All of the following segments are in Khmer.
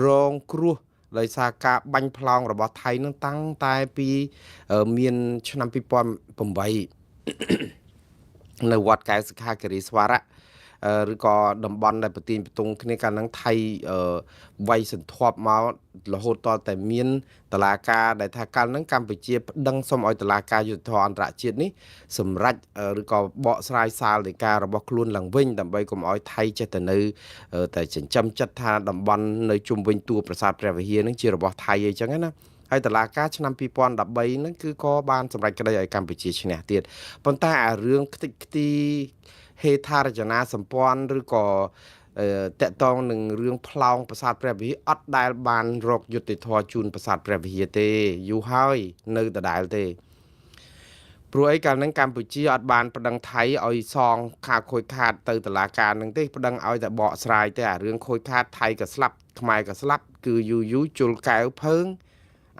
រងគ្រោះដោយសារការបាញ់ផ្លោងរបស់ថៃនឹងតាំងតែពីមានឆ្នាំ2008នៅវត្តកែវសិក្ខាគិរីស្វរៈ ឬក៏តំបន់ដែលប្រទៀងប្រទង់គ្នាកាលហ្នឹងថៃវាយសន្ធាប់មករហូតតតែមានតឡាការដែលថាកាលហ្នឹងកម្ពុជាប្តឹងសុំឲ្យតឡាការយុត្តិធម៌អន្តរជាតិនេះសម្រេចឬក៏បកស្រាយសាលដីការបស់ខ្លួនឡើងវិញដើម្បីកុំឲ្យថៃចេះតែនៅតែចិញ្ចឹមចិត្តថាតំបន់នៅជុំវិញតួប្រាសាទព្រះវិហារហ្នឹងជារបស់ថៃអីចឹងណាហើយតឡាការឆ្នាំ2013ហ្នឹងគឺក៏បានសម្រេចក្តីឲ្យកម្ពុជាឈ្នះទៀតប៉ុន្តែអារឿងខ្ទេចខ្ទីហេដ្ឋារចនាសម្ព័ន្ធឬក៏តកតងនឹងរឿងផ្លោងប្រាសាទព្រះវិហារអត់ដែលបានរកយុត្តិធម៌ជូនប្រាសាទព្រះវិហារទេយូរហើយនៅដដែលទេព្រោះអីកាលហ្នឹងកម្ពុជាអត់បានប្តឹងថៃឲ្យសងខាខូចខាតទៅតុលាការហ្នឹងទេប្តឹងឲ្យតែបកស្រាយទេអារឿងខូចខាតថៃក៏ស្លាប់ខ្មែរក៏ស្លាប់គឺយូរយូរជុលកែវភើង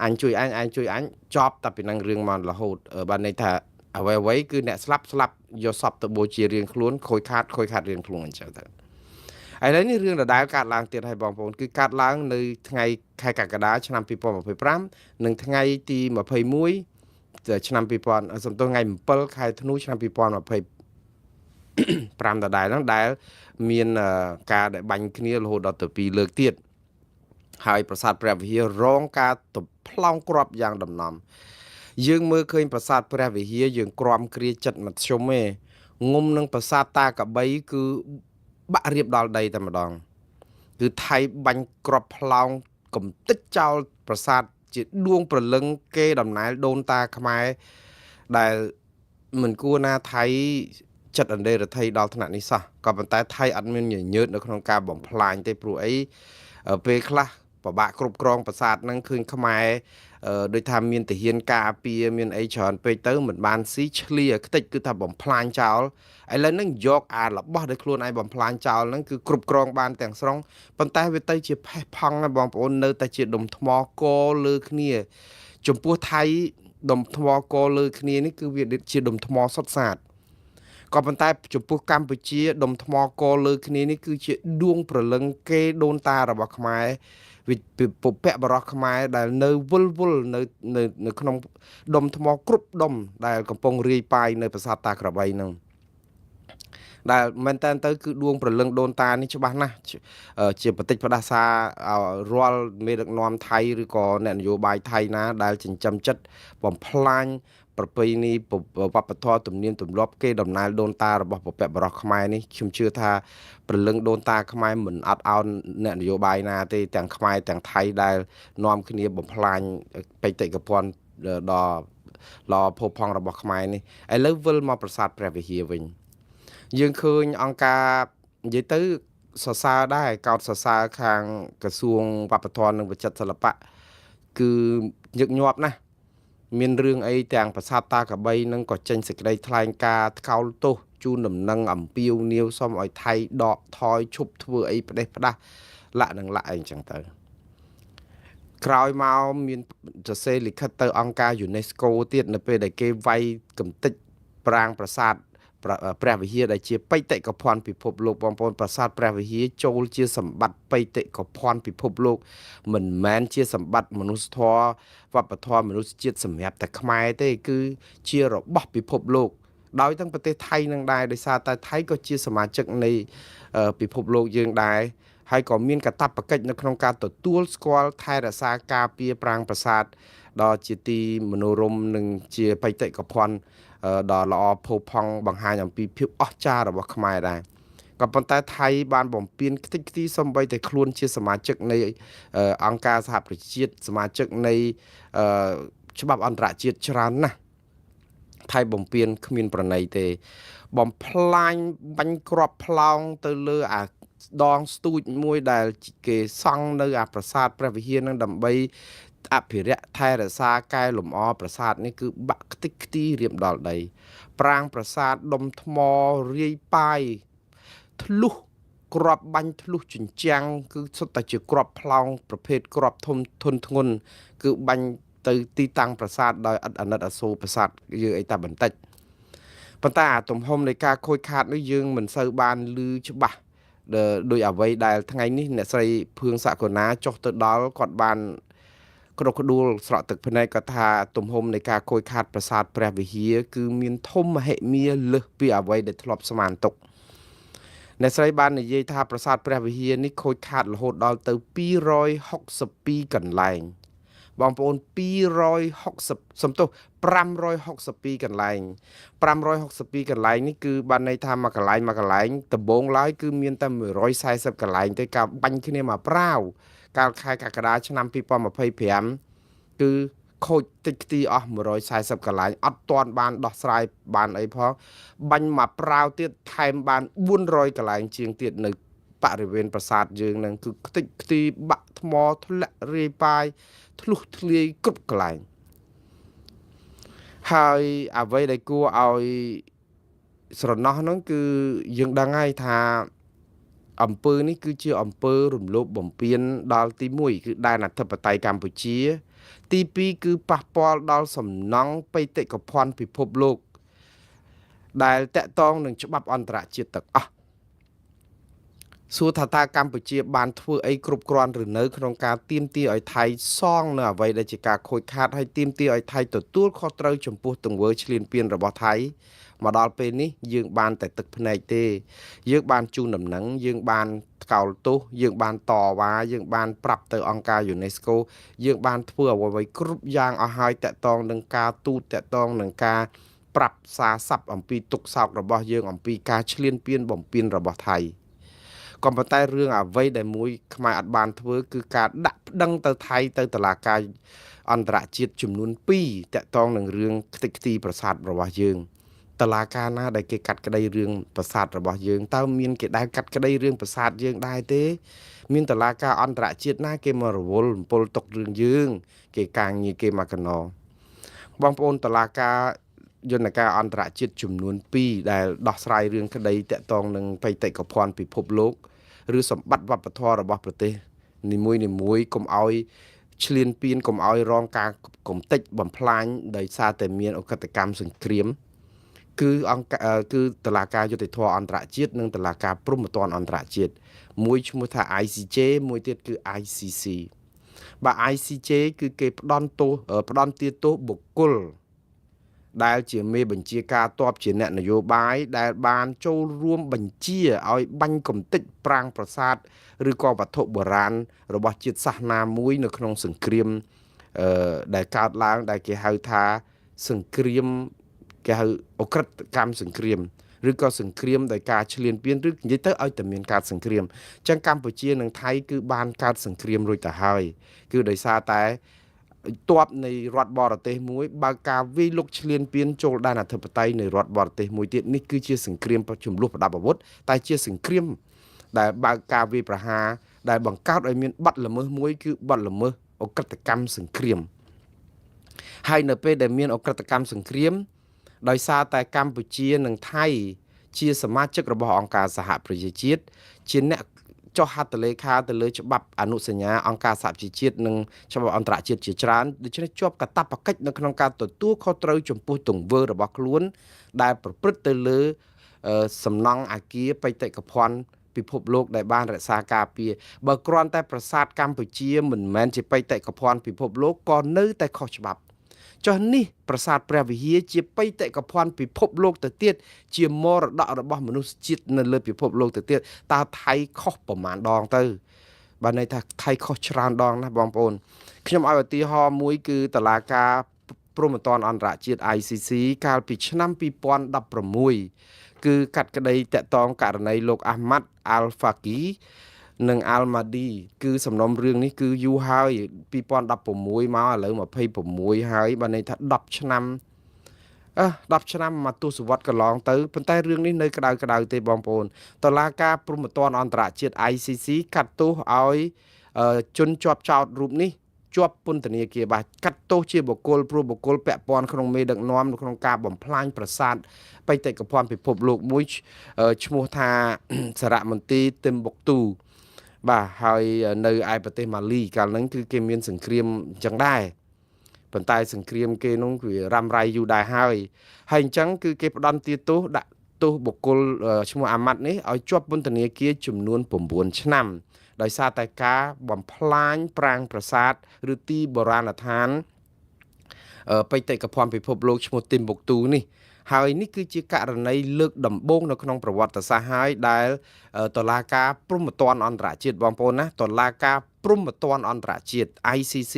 អញជួយអញអញជួយអញចប់តែពីនឹងរឿងមករហូតបានន័យថាអ្វីអ្វីគឺអ្នកស្លាប់ស្លាប់យកសពទៅបូជារៀងខ្លួនខូចខាតខូចខាតរៀងខ្លួនអញ្ចឹងទៅឥឡូវនេះរឿងដដែលកើតឡើងទៀតហើយបងប្អូនគឺកើតឡើងនៅថ្ងៃខែកក្កដាឆ្នាំ2025និងថ្ងៃទី21ឆ្នាំ2000សំទោសថ្ងៃ7ខែធ្នូឆ្នាំ2025ដដែលហ្នឹងដែលមានការដែលបាញ់គ្នារហូតដល់ទៅ2លើកទៀតហើយប្រាសាទព្រះវិហាររងការទៅផ្លោងគ្រាប់យ៉ាងដំណំយើងមើលឃើញប្រាសាទព្រះវិហារយើងក្រំគ្រាចិត្តមធ្យមទេងុំនឹងប្រាសាទតាកបីគឺបាក់រៀបដល់ដីតែម្ដងគឺថៃបាញ់គ្រាប់ផ្លោងកំតិចចោលប្រាសាទជាដួងព្រលឹងគេដំណែលដូនតាខ្មែរដែលមិនគួរណាថៃចិត្តអន្តរថៃដល់ថ្នាក់នេះសោះក៏ប៉ុន្តែថៃអត់មានញញើតនៅក្នុងការបំផ្លាញទេព្រោះអីពេលខ្លះពិបាកគ្រប់គ្រងប្រាសាទហ្នឹងឃើញខ្មែរដូចថាមានទាហានការពារមានអីច្រើនពេកទៅមិនបានស៊ីឆ្លៀខ្ទេចគឺថាបំផ្លាញចោលឥឡូវហ្នឹងយកអារបស់ដែលខ្លួនឯងបំផ្លាញចោលហ្នឹងគឺគ្រប់គ្រងបានទាំងស្រុងប៉ុន្តែវាទៅជាផេះផង់ណាបងប្អូននៅតែជាដុំថ្មកលើគ្នាចំពោះថៃដុំថ្មកលើគ្នានេះគឺវាជាដុំថ្មសុទ្ធសាធក៏ប៉ុន្តែចំពោះកម្ពុជាដុំថ្មកលើគ្នានេះគឺជាដួងព្រលឹងគេដូនតារបស់ខ្មែរវិពុពៈបរោះខ្មែរដែលនៅវិលវល់នៅនៅក្នុងដុំថ្មគ្រប់ដុំដែលកំពុងរាយប៉ាយនៅប្រាសាទតាក្របីហ្នឹងដែលមែនតើទៅគឺដួងព្រលឹងដូនតានេះច្បាស់ណាស់ជាបតិចផ្ដាសារាល់មេដឹកនាំថៃឬក៏អ្នកនយោបាយថៃណាដែលចិញ្ចឹមចិត្តបំផ្លាញប្រពៃណីវប្បធម៌ទំនៀមទម្លាប់គេដំណើរដូនតារបស់ពពកបរោះខ្មែរនេះខ្ញុំជឿថាព្រលឹងដូនតាខ្មែរមិនអត់ឱនអ្នកនយោបាយណាទេទាំងខ្មែរទាំងថៃដែលនាំគ្នាបំផ្លាញបេតិកភណ្ឌដ៏ល្អផូរផង់របស់ខ្មែរនេះឥឡូវវិលមកប្រាសាទព្រះវិហារវិញយើងឃើញអង្គការនិយាយទៅសរសើរដែរកោតសរសើរខាងក្រសួងវប្បធម៌និងវិចិត្រសិល្បៈគឺញឹកញាប់ណាស់មានរឿងអីទាំងប្រាសាទតាក្របីនឹងក៏ចេញសេចក្តីថ្លែងការណ៍ថ្កោលទោសជូនដំណឹងអំពាវនាវសុំឲ្យថៃដកថយឈប់ធ្វើអីផ្ដេសផ្ដាស់លាក់នឹងលាក់អីចឹងទៅក្រោយមកមានសរសេរលិខិតទៅអង្គការ UNESCO ទៀតនៅពេលដែលគេវាយកំទេចប្រាង្គប្រាសាទព្រះវិហារដែលជាបេតិកភណ្ឌពិភពលោកបងប្អូនប្រាសាទព្រះវិហារចូលជាសម្បត្តិបេតិកភណ្ឌពិភពលោកមិនមែនជាសម្បត្តិមនុស្សធម៌វប្បធម៌មនុស្សជាតិសម្រាប់តែខ្មែរទេគឺជារបស់ពិភពលោកដោយទាំងប្រទេសថៃនឹងដែរដោយសារតែថៃក៏ជាសមាជិកនៃពិភពលោកយើងដែរហើយក៏មានកាតព្វកិច្ចនៅក្នុងការទទួលស្គាល់ថែរក្សាការពារប្រាង្គប្រាសាទដ៏ជាទីមនោរម្យនិងជាបេតិកភណ្ឌដ៏ល្អផូរផង់បង្ហាញអំពីភាពអស្ចារ្យរបស់ខ្មែរដែរក៏ប៉ុន្តែថៃបានបំពេញខ្ទេចខ្ទីសំបីតែខ្លួនជាសមាជិកនៃអង្គការសហប្រជាជាតិសមាជិកនៃច្បាប់អន្តរជាតិច្រើនណាស់ថៃបំពេញគ្មានប្រណីទេបំផ្លាញបាញ់គ្រាប់ផ្លោងទៅលើអាដងស្ទូចមួយដែលគេសង់នៅអាប្រាសាទព្រះវិហារនឹងដើម្បីអភិរក្សថែរក្សាកែលម្អប្រាសាទនេះគឺបាក់ខ្ទេចខ្ទីរៀបដល់ដីប្រាង្គប្រាសាទដុំថ្មរាយប៉ាយធ្លុះគ្រាប់បាញ់ធ្លុះជញ្ជាំងគឺសុទ្ធតែជាគ្រាប់ផ្លោងប្រភេទគ្រាប់ធំធុនធ្ងន់គឺបាញ់ទៅទីតាំងប្រាសាទដោយឥតអាណិតអាសូរប្រាសាទយើងអីតែបន្តិចប៉ុន្តែអាទំហំនៃការខូចខាតនេះយើងមិនសូវបានឮច្បាស់ ដោយអ្វីដែលថ្ងៃនេះអ្នកស្រីភឿងសកុណាចុះទៅដល់គាត់បានក្តុកក្តួលស្រក់ទឹកភ្នែកគាត់ថាទំហំនៃការខូចខាតប្រាសាទព្រះវិហារគឺមានធំមហិមាលើសពីអ្វីដែលធ្លាប់ស្មានទុកអ្នកស្រីបាននិយាយថាប្រាសាទព្រះវិហារនេះខូចខាតរហូតដល់ទៅ262កន្លែងបងប្អូន260សំទោស562កន្លែង562កន្លែងនេះគឺបានន័យថាមួយកន្លែងមួយកន្លែងដំបូងឡើយគឺមានតែ140កន្លែងទេការបាញ់គ្នាមកប្រាវកាលខែកក្កដាឆ្នាំ2025គឺខូចតិចខ្ទីអស់140កន្លែងអត់ទាន់បានដោះស្រាយបានអីផងបាញ់មកប្រាវទៀតថែមបាន400កន្លែងជាងទៀតនៅបរិវេណប្រាសាទយើងនឹងគឺខ្ទេចខ្ទីបាក់ថ្មធ្លាក់រាយប៉ាយធ្លុះធ្លាយគ្រប់កន្លែងហើយអ្វីដែលគួរឲ្យស្រណោះហ្នឹងគឺយើងដឹងហើយថាអំពើនេះគឺជាអំពើរំលោភបំពានដល់ទី1គឺដែនអធិបតេយ្យកម្ពុជាទី2គឺប៉ះពាល់ដល់សំណង់បេតិកភណ្ឌពិភពលោកដែលតកតងនឹងច្បាប់អន្តរជាតិទាំងអស់សួរថាតើកម្ពុជាបានធ្វើអីគ្រប់គ្រាន់ឬនៅក្នុងការទាមទារឲ្យថៃសងនៅអ្វីដែលជាការខូចខាតហើយទាមទារឲ្យថៃទទួលខុសត្រូវចំពោះទង្វើឈ្លានពានរបស់ថៃមកដល់ពេលនេះយើងបានតែទឹកភ្នែកទេយើងបានជូនដំណឹងយើងបានថ្កោលទោសយើងបានតវ៉ាយើងបានប្រាប់ទៅអង្គការ UNESCO យើងបានធ្វើអ្វីៗគ្រប់យ៉ាងអស់ហើយតកតងនឹងការទូតតកតងនឹងការប្រាប់សារស័ព្ទអំពីទុក្ខសោករបស់យើងអំពីការឈ្លានពានបំពានរបស់ថៃក៏ប៉ុន្តែរឿងអ្វីដែលមួយខ្មែរអត់បានធ្វើគឺការដាក់ប្តឹងទៅថៃទៅតុលាការអន្តរជាតិចំនួន2តាក់ទងនឹងរឿងខ្ទេចខ្ទីប្រាសាទរបស់យើងតុលាការណាដែលគេកាត់ក្តីរឿងប្រាសាទរបស់យើងតើមានគេដែលកាត់ក្តីរឿងប្រាសាទយើងដែរទេមានតុលាការអន្តរជាតិណាគេមករវល់រំពលទុករឿងយើងគេការងារគេមកកណោបងប្អូនតុលាការយន្តការអន្តរជាតិចំនួន2ដែលដោះស្រាយរឿងក្តីតាក់ទងនឹងបេតិកភណ្ឌពិភពលោកឬសម្បត្តិវប្បធម៌របស់ប្រទេសនីមួយៗកុំឲ្យឈ្លានពានកុំឲ្យរងការកំទេចបំផ្លាញដោយសារតែមានឧក្រិដ្ឋកម្មសង្គ្រាមគឺអង្គគឺតុលាការយុត្តិធម៌អន្តរជាតិនិងតុលាការព្រហ្មទណ្ឌអន្តរជាតិមួយឈ្មោះថា ICJ មួយទៀតគឺ ICC បាទ ICJ គឺគេផ្ដន់ទោសផ្ដន់ទាទោសបុគ្គលដែលជាមេបញ្ជាការតបជាអ្នកនយោបាយដែលបានចូលរួមបញ្ជាឲ្យបាញ់កំទេចប្រាង្គប្រាសាទឬក៏វត្ថុបុរាណរបស់ជាតិសាសនាមួយនៅក្នុងសង្គ្រាមដែលកើតឡើងដែលគេហៅថាសង្គ្រាមគេហៅឧក្រិដ្ឋកម្មសង្គ្រាមឬក៏សង្គ្រាមដោយការឈ្លានពានឬនិយាយទៅឲ្យតែមានការសង្គ្រាមអញ្ចឹងកម្ពុជានិងថៃគឺបានកើតសង្គ្រាមរួចទៅហើយគឺដោយសារតែទ័ពនៃរដ្ឋបរទេសមួយបើកការវាយលុកឈ្លានពានចូលដែនអធិបតេយ្យនៃរដ្ឋបរទេសមួយទៀតនេះគឺជាសង្គ្រាមចំនួនប្រដាប់អាវុធតែជាសង្គ្រាមដែលបើកការវាយប្រហារដែលបង្កើតឲ្យមានបទល្មើសមួយគឺបទល្មើសឧក្រិដ្ឋកម្មសង្គ្រាមហើយនៅពេលដែលមានឧក្រិដ្ឋកម្មសង្គ្រាមដោយសារតែកម្ពុជានិងថៃជាសមាជិករបស់អង្គការសហប្រជាជាតិជាអ្នកចុះហត្ថលេខាទៅលើច្បាប់អនុសញ្ញាអង្គការសហប្រជាជាតិនិងច្បាប់អន្តរជាតិជាច្រើនដូច្នេះជាប់កាតព្វកិច្ចនៅក្នុងការទទួលខុសត្រូវចំពោះទង្វើរបស់ខ្លួនដែលប្រព្រឹត្តទៅលើសំណង់អគារបេតិកភណ្ឌពិភពលោកដែលបានរក្សាការពារបើគ្រាន់តែប្រាសាទកម្ពុជាមិនមែនជាបេតិកភណ្ឌពិភពលោកក៏នៅតែខុសច្បាប់ចុះនេះប្រាសាទព្រះវិហារជាបេតិកភណ្ឌពិភពលោកទៅទៀតជាមរតករបស់មនុស្សជាតិនៅលើពិភពលោកទៅទៀតតើថៃខុសប្រមាណដងទៅបានន័យថាថៃខុសច្រើនដងណាស់បងប្អូនខ្ញុំឲ្យឧទាហរណ៍មួយគឺតុលាការព្រហ្មទណ្ឌអន្តរជាតិ ICC កាលពីឆ្នាំ2016គឺកាត់ក្តីតាក់ទងករណីលោកអាហ្មាត់អាល់ហ្វាគីនិងអាល់ម៉ាឌីគឺសំណុំរឿងនេះគឺយូរហើយ2016មកឥឡូវ26ហើយបានន័យថា10ឆ្នាំ10ឆ្នាំមកទសវត្សកន្លងទៅប៉ុន្តែរឿងនេះនៅក្តៅៗទេបងប្អូនតុលាការព្រហ្មទណ្ឌអន្តរជាតិ ICC កាត់ទោសឲ្យជនជាប់ចោតរូបនេះជាប់ពន្ធនាគារបាទកាត់ទោសជាបុគ្គលព្រោះបុគ្គលពាក់ព័ន្ធក្នុងមេដឹកនាំនៅក្នុងការបំផ្លាញប្រាសាទបេតិកភណ្ឌពិភពលោកមួយឈ្មោះថាសារមន្ទីរទឹមបុកទូបាទហើយនៅឯប្រទេសម៉ាលីកាលហ្នឹងគឺគេមានសង្គ្រាមអញ្ចឹងដែរប៉ុន្តែសង្គ្រាមគេនោះគឺរ៉ាំរ៉ៃយូរដែរហើយអញ្ចឹងគឺគេផ្ដន្ទាទោសដាក់ ទោសបុគ្គលឈ្មោះអាម៉ាត់នេះឲ្យជាប់ពន្ធនាគារចំនួន9ឆ្នាំដោយសារតែការបំផ្លាញប្រាង្គប្រាសាទឬទីបុរាណដ្ឋានបេតិកភណ្ឌពិភពលោកឈ្មោះទីមបុកទូនេះហើយនេះគឺជាករណីលើកដំបូងនៅក្នុងប្រវត្តិសាស្ត្រហើយដែលតុលាការព្រហ្មទណ្ឌអន្តរជាតិបងប្អូនណាតុលាការព្រហ្មទណ្ឌអន្តរជាតិ ICC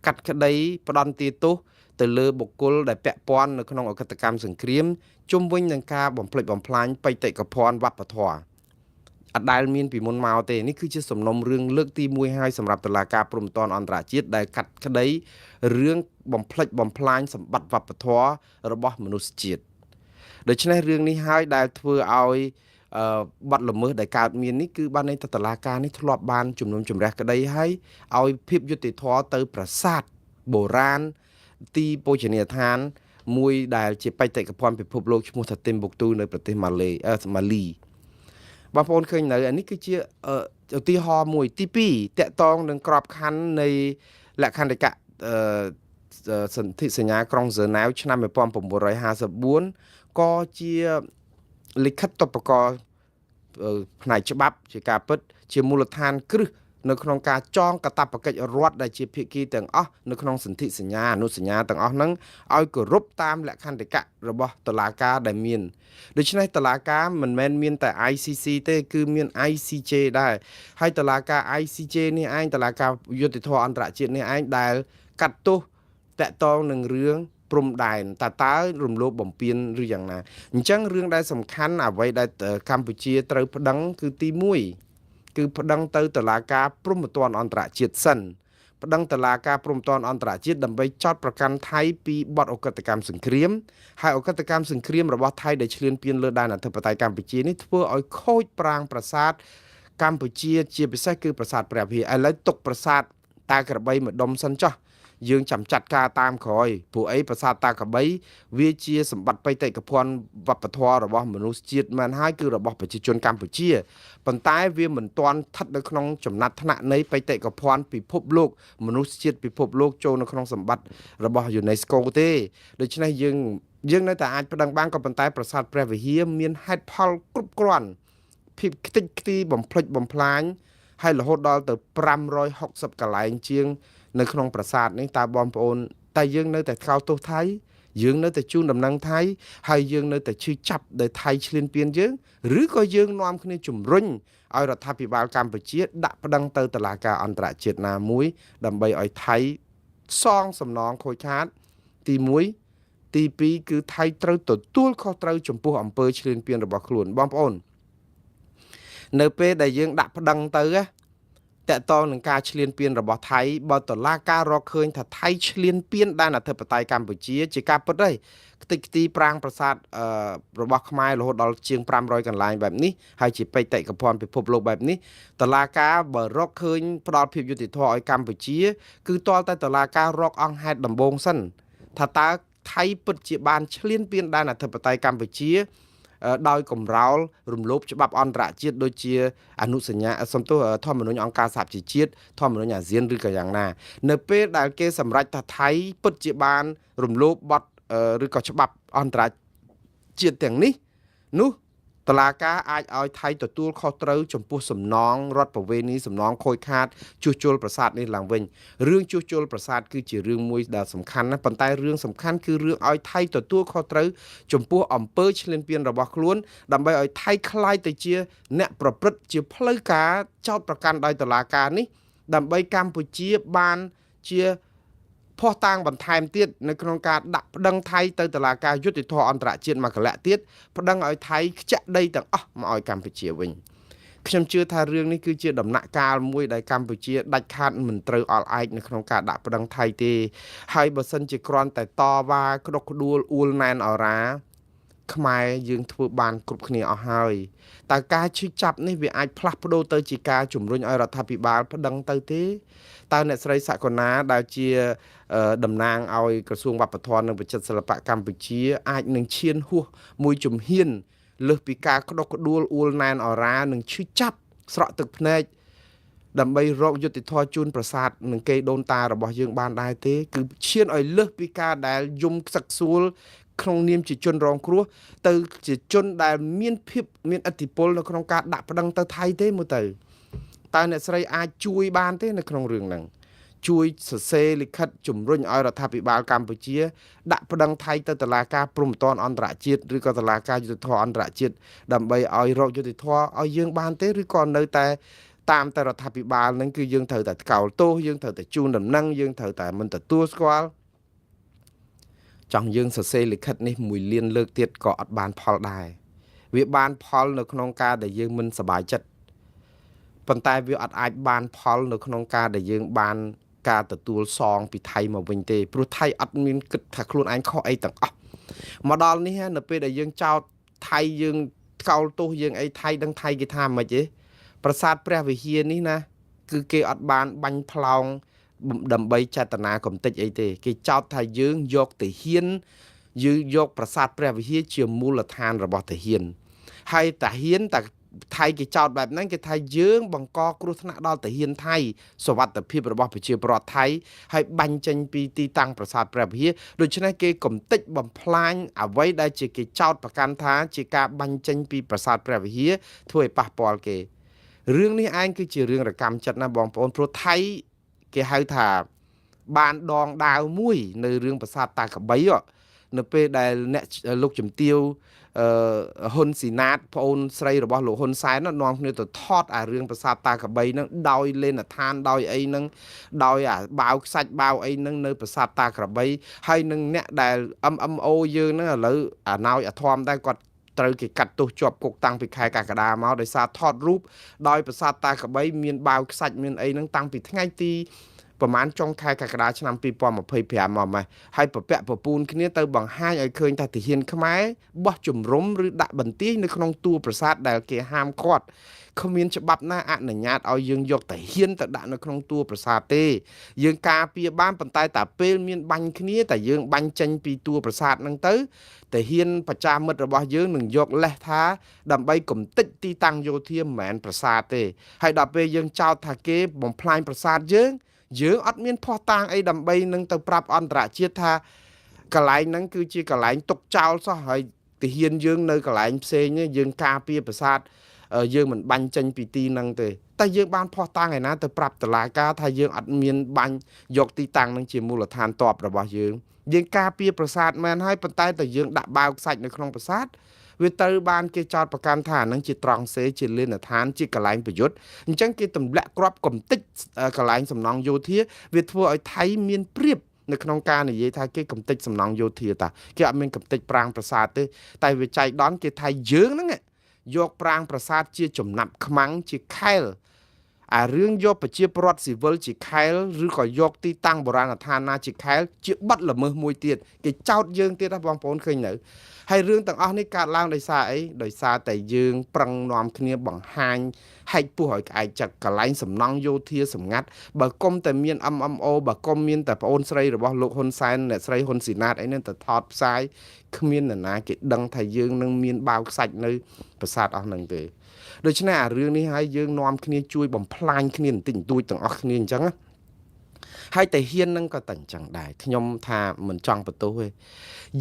កាត់ក្តីផ្ដន្ទាទោសទៅលើបុគ្គលដែលពាក់ព័ន្ធនៅក្នុងអក្រិតកម្មសង្គ្រាមជុំវិញនឹងការបំផ្លិចបំផ្លាញបេតិកភណ្ឌវប្បធម៌អត់ដែលមានពីមុនមកទេនេះគឺជាសំណុំរឿងលើកទី1ហើយសម្រាប់តុលាការព្រហ្មទណ្ឌអន្តរជាតិដែលកាត់ក្តីរឿងបំផ្លិចបំផ្លាញសម្បត្តិវប្បធម៌របស់មនុស្សជាតិដូច្នេះរឿងនេះហើយដែលធ្វើឲ្យបទល្មើសដែលកើតមាននេះគឺបានន័យថាតុលាការនេះធ្លាប់បានជំនុំជម្រះក្តីហើយឲ្យភាពយុត្តិធម៌ទៅប្រាសាទបុរាណទីបូជនីយដ្ឋានមួយដែលជាបេតិកភណ្ឌពិភពលោកឈ្មោះថាទីមបុកទូនៅប្រទេសម៉ាឡេបងប្អូនឃើញនៅអានេះគឺជាឧទាហរណ៍មួយទី2តកតងនឹងក្របខ័ណ្ឌនៃលក្ខន្តិកៈសន្ធិសញ្ញាក្រុងហ្សឺណែវឆ្នាំ1954ក៏ជាលិខិតតបកផ្នែកច្បាប់ជាការពិតជាមូលដ្ឋានគ្រឹះនៅក្នុងការចងកាតព្វកិច្ចរដ្ឋដែលជាភាគីទាំងអស់នៅក្នុងសន្ធិសញ្ញាអនុសញ្ញាទាំងអស់ហ្នឹងឲ្យគោរពតាមលក្ខន្តិកៈរបស់តុលាការដែលមានដូច្នេះតុលាការមិនមែនមានតែ ICC ទេគឺមាន ICJ ដែរហើយតុលាការ ICJ នេះឯងតុលាការយុត្តិធម៌អន្តរជាតិនេះឯងដែលកាត់ទោសតាក់ទងនឹងរឿងព្រំដែនតើរំលោភបំពានឬយ៉ាងណាអញ្ចឹងរឿងដែលសំខាន់អ្វីដែលកម្ពុជាត្រូវប្តឹងគឺទី1គឺប្តឹងទៅតុលាការព្រហ្មទណ្ឌអន្តរជាតិសិនប្តឹងតុលាការព្រហ្មទណ្ឌអន្តរជាតិដើម្បីចោទប្រកាន់ថៃពីបទឧក្រិដ្ឋកម្មសង្គ្រាមហើយឧក្រិដ្ឋកម្មសង្គ្រាមរបស់ថៃដែលឈ្លានពានលើដែនអធិបតេយ្យកម្ពុជានេះធ្វើឲ្យខូចប្រាង្គប្រាសាទកម្ពុជាជាពិសេសគឺប្រាសាទព្រះវិហារឥឡូវទុកប្រាសាទតាក្របីម្ដុំសិនចោះយើងចាំចាត់ការតាមក្រោយព្រោះអីប្រាសាទតាក្របីវាជាសម្បត្តិបេតិកភណ្ឌវប្បធម៌របស់មនុស្សជាតិមែនហើយគឺរបស់ប្រជាជនកម្ពុជាប៉ុន្តែវាមិនទាន់ស្ថិតនៅក្នុងចំណាត់ថ្នាក់នៃបេតិកភណ្ឌពិភពលោកមនុស្សជាតិពិភពលោកចូលនៅក្នុងសម្បត្តិរបស់ UNESCO ទេដូច្នេះយើងនៅតែអាចប្តឹងបានក៏ប៉ុន្តែប្រាសាទព្រះវិហារមានហេតុផលគ្រប់គ្រាន់ភាពខ្ទេចខ្ទីបំផ្លិចបំផ្លាញហើយរហូតដល់ទៅ560កន្លែងជាងនៅក្នុងប្រាសាទនេះតើបងប្អូនតែយើងនៅតែថ្កោលទោសថៃយើងនៅតែជូនដំណឹងថៃហើយយើងនៅតែឈឺចាប់ដែលថៃឈ្លានពានយើងឬក៏យើងនាំគ្នាជំរុញឲ្យរដ្ឋាភិបាលកម្ពុជាដាក់ប្តឹងទៅតុលាការអន្តរជាតិណាមួយដើម្បីឲ្យថៃសងសំណងខូចខាតទី1ទី2គឺថៃត្រូវទទួលខុសត្រូវចំពោះអំពើឈ្លានពានរបស់ខ្លួនបងប្អូននៅពេលដែលយើងដាក់ប្តឹងទៅណាតកតងនឹងការឈ្លានពានរបស់ថៃបើតុលាការរកឃើញថាថៃឈ្លានពានដែនអធិបតេយ្យកម្ពុជាជាការពិតហើយខ្ទេចខ្ទីប្រាង្គប្រាសាទរបស់ខ្មែររហូតដល់ជាង500កន្លែងបែបនេះហើយជាបេតិកភណ្ឌពិភពលោកបែបនេះតុលាការបើរកឃើញផ្ដល់ភាពយុត្តិធម៌ឲ្យកម្ពុជាគឺទាល់តែតុលាការរកអង្គហេតុដំបូងសិនថាតើថៃពិតជាបានឈ្លានពានដែនអធិបតេយ្យកម្ពុជាដោយកំរោលរំលោភច្បាប់អន្តរជាតិដូចជាអនុសញ្ញាសំទោសធម្មនុញ្ញអង្គការសហប្រជាជាតិធម្មនុញ្ញអាស៊ានឬក៏យ៉ាងណានៅពេលដែលគេសម្រេចថាថៃពិតជាបានរំលោភបទឬក៏ច្បាប់អន្តរជាតិទាំងនេះនោះតុលាការអាចឲ្យថៃទទួលខុសត្រូវចំពោះសំណងរដ្ឋប្រវេណីសំណងខូចខាតជួសជុលប្រាសាទនេះឡើងវិញរឿងជួសជុលប្រាសាទគឺជារឿងមួយដែលសំខាន់ណាស់ប៉ុន្តែរឿងសំខាន់គឺរឿងឲ្យថៃទទួលខុសត្រូវចំពោះអំពើឈ្លានពានរបស់ខ្លួនដើម្បីឲ្យថៃក្លាយទៅជាអ្នកប្រព្រឹត្តជាផ្លូវការចោទប្រកាន់ដោយតុលាការនេះដើម្បីកម្ពុជាបានជាភស្តុតាងបន្ថែមទៀតនៅក្នុងការដាក់ប្តឹងថៃទៅតុលាការយុត្តិធម៌អន្តរជាតិមួយកលៈទៀតប្តឹងឲ្យថៃខ្ចាក់ដីទាំងអស់មកឲ្យកម្ពុជាវិញខ្ញុំជឿថារឿងនេះគឺជាដំណាក់កាលមួយដែលកម្ពុជាដាច់ខាតមិនត្រូវអល់ឯកនៅក្នុងការដាក់ប្តឹងថៃទេហើយបើសិនជាគ្រាន់តែតវ៉ាក្តុកក្តួលអួលណែនអរ៉ាខ្មែរយើងធ្វើបានគ្រប់គ្នាអស់ហើយតើការឈឺចាប់នេះវាអាចផ្លាស់ប្ដូរទៅជាការជំរុញឲ្យរដ្ឋាភិបាលប្តឹងទៅទេតើអ្នកស្រីសកុណាដែលជាតំណាងឲ្យក្រសួងវប្បធម៌និងវិចិត្រសិល្បៈកម្ពុជាអាចនឹងឈានហួសមួយជំហានលើសពីការក្តុកក្តួលអួលណែនអរ៉ានិងឈឺចាប់ស្រក់ទឹកភ្នែកដើម្បីរកយុត្តិធម៌ជូនប្រាសាទនិងកេរដូនតារបស់យើងបានដែរទេគឺឈានឲ្យលើសពីការដែលយំខ្សឹកសួល ក្នុងនាមជាជនរងគ្រោះទៅជាជនដែលមានភាពមានឥទ្ធិពលនៅក្នុងការដាក់ប្តឹងទៅថៃទេមើលទៅតើអ្នកស្រីអាចជួយបានទេនៅក្នុងរឿងហ្នឹងជួយសរសេរលិខិតជំរុញឲ្យរដ្ឋាភិបាលកម្ពុជាដាក់ប្តឹងថៃទៅតុលាការព្រហ្មទណ្ឌអន្តរជាតិឬក៏តុលាការយុត្តិធម៌អន្តរជាតិដើម្បីឲ្យរកយុត្តិធម៌ឲ្យយើងបានទេឬក៏នៅតែតាមតែរដ្ឋាភិបាលហ្នឹងគឺយើងត្រូវតែថ្កោលទោសយើងត្រូវតែជូនដំណឹងយើងត្រូវតែមិនទទួលស្គាល់ចង់យើងសរសេរលិខិតនេះ1លានលើកទៀតក៏អត់បានផលដែរវាបានផលនៅក្នុងការដែលយើងមិនសប្បាយចិត្តប៉ុន្តែវាអត់អាចបានផលនៅក្នុងការដែលយើងបានការទទួលសងពីថៃមកវិញទេព្រោះថៃអត់មានគិតថាខ្លួនឯងខុសអីទាំងអស់មកដល់នេះនៅពេលដែលយើងចោទថៃយើងថ្កោលទោសយើងអីថៃដឹងថៃគេថាមិនទេប្រាសាទព្រះវិហារនេះណាគឺគេអត់បានបាញ់ផ្លោងដើម្បីចេតនាកំតិចអីទេគេចោទថាយើងយកទាហានយើងយកប្រាសាទព្រះវិហារជាមូលដ្ឋានរបស់ទាហានហើយទាហានតែថៃគេចោទបែបហ្នឹងគេថាយើងបង្កគ្រោះថ្នាក់ដល់ទាហានថៃសុវត្ថិភាពរបស់ប្រជាពលរដ្ឋថៃហើយបាញ់ចេញពីទីតាំងប្រាសាទព្រះវិហារដូច្នេះគេកំទេចបំផ្លាញអ្វីដែលជាគេចោទប្រកាន់ថាជាការបាញ់ចេញពីប្រាសាទព្រះវិហារធ្វើឲ្យប៉ះពាល់គេរឿងនេះឯងគឺជារឿងរកម្មចិត្តណាបងប្អូនព្រោះថៃគេហៅថាបានដងដាវមួយនៅរឿងប្រាសាទតាក្របីនៅពេលដែលអ្នកលោកជំទាវហ៊ុនស៊ីណាតប្អូនស្រីរបស់លោកហ៊ុនសែននាំគ្នាទៅថតអារឿងប្រាសាទតាក្របីហ្នឹងដោយលេនដ្ឋានដោយអីហ្នឹងដោយអាបាវខ្សាច់បាវអីហ្នឹងនៅប្រាសាទតាក្របីហើយនឹងអ្នកដែល MMO យើងហ្នឹងឥឡូវអាណោយអាធំដែរគាត់ត្រូវគេកាត់ទោសជាប់គុកតាំងពីខែកក្កដាមកដោយសារថតរូបដោយប្រាសាទតាក្របីមានបាវខ្សាច់មានអីហ្នឹងតាំងពីថ្ងៃទីប្រហែលចុងខែកក្កដាឆ្នាំ2025មកម៉េះហើយប្រពាក់ប្រពូនគ្នាទៅបង្ហាញឲ្យឃើញថាទាហានខ្មែរបោះជំរំឬដាក់បន្ទាយនៅក្នុងតួប្រាសាទដែលគេហាមឃាត់គ្មានច្បាប់ណាអនុញ្ញាតឲ្យយើងយកទាហានទៅដាក់នៅក្នុងតួប្រាសាទទេយើងការពារបានប៉ុន្តែតែពេលមានបាញ់គ្នាតែយើងបាញ់ចេញពីតួប្រាសាទហ្នឹងទៅទាហានប្រចាំមិត្តរបស់យើងនឹងយកលេសថាដើម្បីកំទេចទីតាំងយោធាមិនមែនប្រាសាទទេហើយដល់ពេលយើងចោទថាគេបំផ្លាញប្រាសាទយើងយើងអត់មានភស្តុតាងអីដើម្បីនឹងទៅប្រាប់អន្តរជាតិថាកន្លែងហ្នឹងគឺជាកន្លែងទុកចោលសោះហើយទាហានយើងនៅកន្លែងផ្សេងយើងការពារប្រាសាទយើងមិនបាញ់ចេញពីទីហ្នឹងទេតែយើងបានភស្តុតាងឯណាទៅប្រាប់តុលាការថាយើងអត់មានបាញ់យកទីតាំងហ្នឹងជាមូលដ្ឋានទ័ពរបស់យើងយើងការពារប្រាសាទមែនហើយប៉ុន្តែតែយើងដាក់បាវខ្សាច់នៅក្នុងប្រាសាទវាត្រូវបានគេចោទប្រកាន់ថាហ្នឹងជាត្រង់សេជាលេនដ្ឋានជាកន្លែងប្រយុទ្ធអញ្ចឹងគេទម្លាក់គ្រាប់កំទេចកន្លែងសំណង់យោធាវាធ្វើឲ្យថៃមានព្រៀបនៅក្នុងការនិយាយថាគេកំទេចសំណង់យោធាតាគេអត់មានកំទេចប្រាង្គប្រាសាទទេតែវាចៃដន្យគេថាយើងហ្នឹងយកប្រាង្គប្រាសាទជាចំណាប់ខ្មាំងជាខែលអារឿងយកប្រជាពលរដ្ឋស៊ីវិលជាខែលឬក៏យកទីតាំងបុរាណដ្ឋានណាជាខែលជាបទល្មើសមួយទៀតគេចោទយើងទៀតណាបងប្អូនឃើញនៅហើយរឿងទាំងអស់នេះកើតឡើងដោយសារអីដោយសារតែយើងប្រឹងនាំគ្នាបង្ហាញហែកពោះឲ្យក្អែកចឹកកន្លែងសំណង់យោធាសម្ងាត់បើគុំតែមាន MMO បើគុំមានតែប្អូនស្រីរបស់លោកហ៊ុនសែនអ្នកស្រីហ៊ុនស៊ីណាតអីហ្នឹងទៅថតផ្សាយគ្មាននរណាគេដឹងថាយើងនឹងមានបាវខ្សាច់នៅប្រាសាទអស់ហ្នឹងទេដូច្នេះអារឿងនេះហើយយើងនាំគ្នាជួយបំផ្លាញគ្នាបន្តិចបន្តួចទាំងអស់គ្នាអញ្ចឹងណាហើយតែហ៊ាននឹងក៏តែអញ្ចឹងដែរខ្ញុំថាមិនចង់បន្ទោសទេ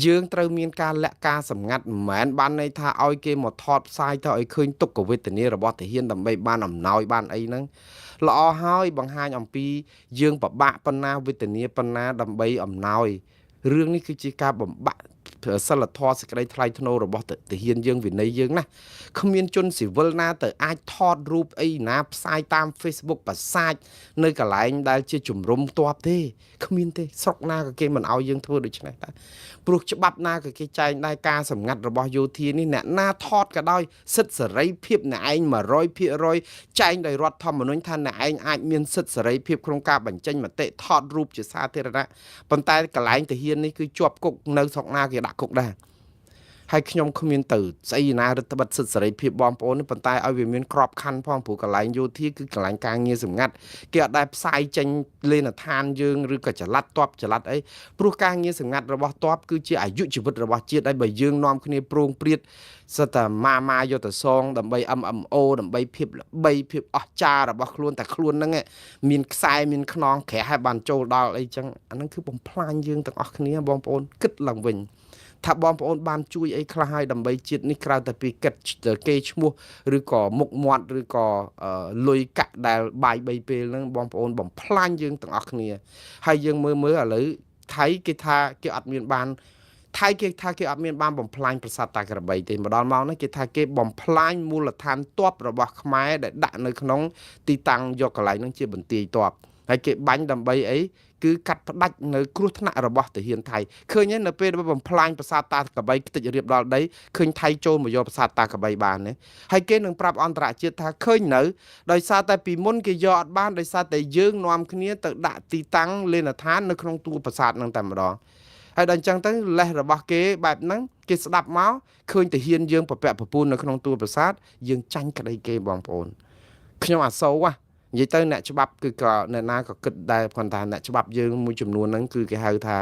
យើងត្រូវមានការលាក់ការសម្ងាត់មិនមែនបានន័យថាឲ្យគេមកថតផ្សាយទៅឲ្យឃើញទុក្ខវេទនារបស់ទាហានដើម្បីបានអំណោយបានអីហ្នឹងល្អហើយបង្ហាញអំពីយើងពិបាកប៉ុណ្ណាវេទនាប៉ុណ្ណាដើម្បីអំណោយរឿងនេះគឺជាការបំបាក់សិលធម៌សេចក្តីថ្លៃថ្នូររបស់ទាហានយើងវិន័យយើងណាគ្មានជនស៊ីវិលណាទៅអាចថតរូបអីណាផ្សាយតាម Facebook ប្រសាចនៅកន្លែងដែលជាជំរំទ័ពទេគ្មានទេស្រុកណាក៏គេមិនឲ្យយើងធ្វើដូច្នេះដែរព្រោះច្បាប់ណាក៏គេចែងដែរការសម្ងាត់របស់យោធានេះអ្នកណាថតក៏ដោយសិទ្ធិសេរីភាពអ្នកឯង100%ចែងដោយរដ្ឋធម្មនុញ្ញថាអ្នកឯងអាចមានសិទ្ធិសេរីភាពក្នុងការបញ្ចេញមតិថតរូបជាសាធារណៈប៉ុន្តែកន្លែងទាហាននេះគឺជាប់គុកនៅស្រុកណាគេដាក់គុកដែរហើយខ្ញុំគ្មានទៅស្អីណារដ្ឋបិទសិទ្ធិសេរីភាពបងប្អូននេះប៉ុន្តែឲ្យវាមានក្របខ័ណ្ឌផងព្រោះកន្លែងយោធាគឺកន្លែងការងារសម្ងាត់គេអត់ដែលផ្សាយចេញលេនដ្ឋានយើងឬក៏ចល័តតបចល័តអីព្រោះការងារសម្ងាត់របស់តបគឺជាអាយុជីវិតរបស់ជាតិហើយបើយើងនាំគ្នាប្រងព្រាតសិតតែម៉ាម៉ាយកទៅសងដើម្បី MMO ដើម្បីភាពល្បីភាពអស្ចារ្យរបស់ខ្លួនតែខ្លួនហ្នឹងមានខ្សែមានខ្នងក្រាស់ឲ្យបានចូលដល់អីចឹងអាហ្នឹងគឺបំផ្លាញយើងទាំងអស់គ្នាបងប្អូនគិតឡើងវិញ ថាបងប្អូនបានជួយអីខ្លះហើយដើម្បីជាតិនេះក្រៅតែពីគិតគេឈ្មោះឬក៏មុខមាត់ឬក៏លុយកាក់ដែលបាយ3ពេលហ្នឹងបងប្អូនបំផ្លាញយើងទាំងអស់គ្នាហើយយើងមើលឥឡូវថៃគេថាគេអត់មានបានថៃគេថាគេអត់មានបានបំផ្លាញប្រាសាទតាក្របីទេមកដល់ម៉ោងនេះគេថាគេបំផ្លាញមូលដ្ឋានទ័ពរបស់ខ្មែរដែលដាក់នៅក្នុងទីតាំងយកកន្លែងហ្នឹងជាបន្ទាយទ័ពហើយគេបាញ់ដើម្បីអីគឺកាត់ផ្ដាច់នៅគ្រោះថ្នាក់របស់ទាហានថៃឃើញទេនៅពេលបំផ្លាញប្រាសាទតាក្របីខ្ទេចរៀបដល់ដីឃើញថៃចូលមកយកប្រាសាទតាក្របីបានទេហើយគេនឹងប្រាប់អន្តរជាតិថាឃើញនៅដោយសារតែពីមុនគេយកអត់បានដោយសារតែយើងនាំគ្នាទៅដាក់ទីតាំងលេនដ្ឋាននៅក្នុងតួប្រាសាទហ្នឹងតែម្ដងហើយដល់អញ្ចឹងទៅលេសរបស់គេបែបហ្នឹងគេស្ដាប់មកឃើញទាហានយើងប្រពាក់ប្រពូននៅក្នុងតួប្រាសាទយើងចាញ់ក្តីគេបងប្អូនខ្ញុំអាសូរហ៎និយាយទៅអ្នកច្បាប់គឺក៏អ្នកណាក៏គិតដែរគ្រាន់តែអ្នកច្បាប់យើងមួយចំនួនហ្នឹងគឺគេហៅថា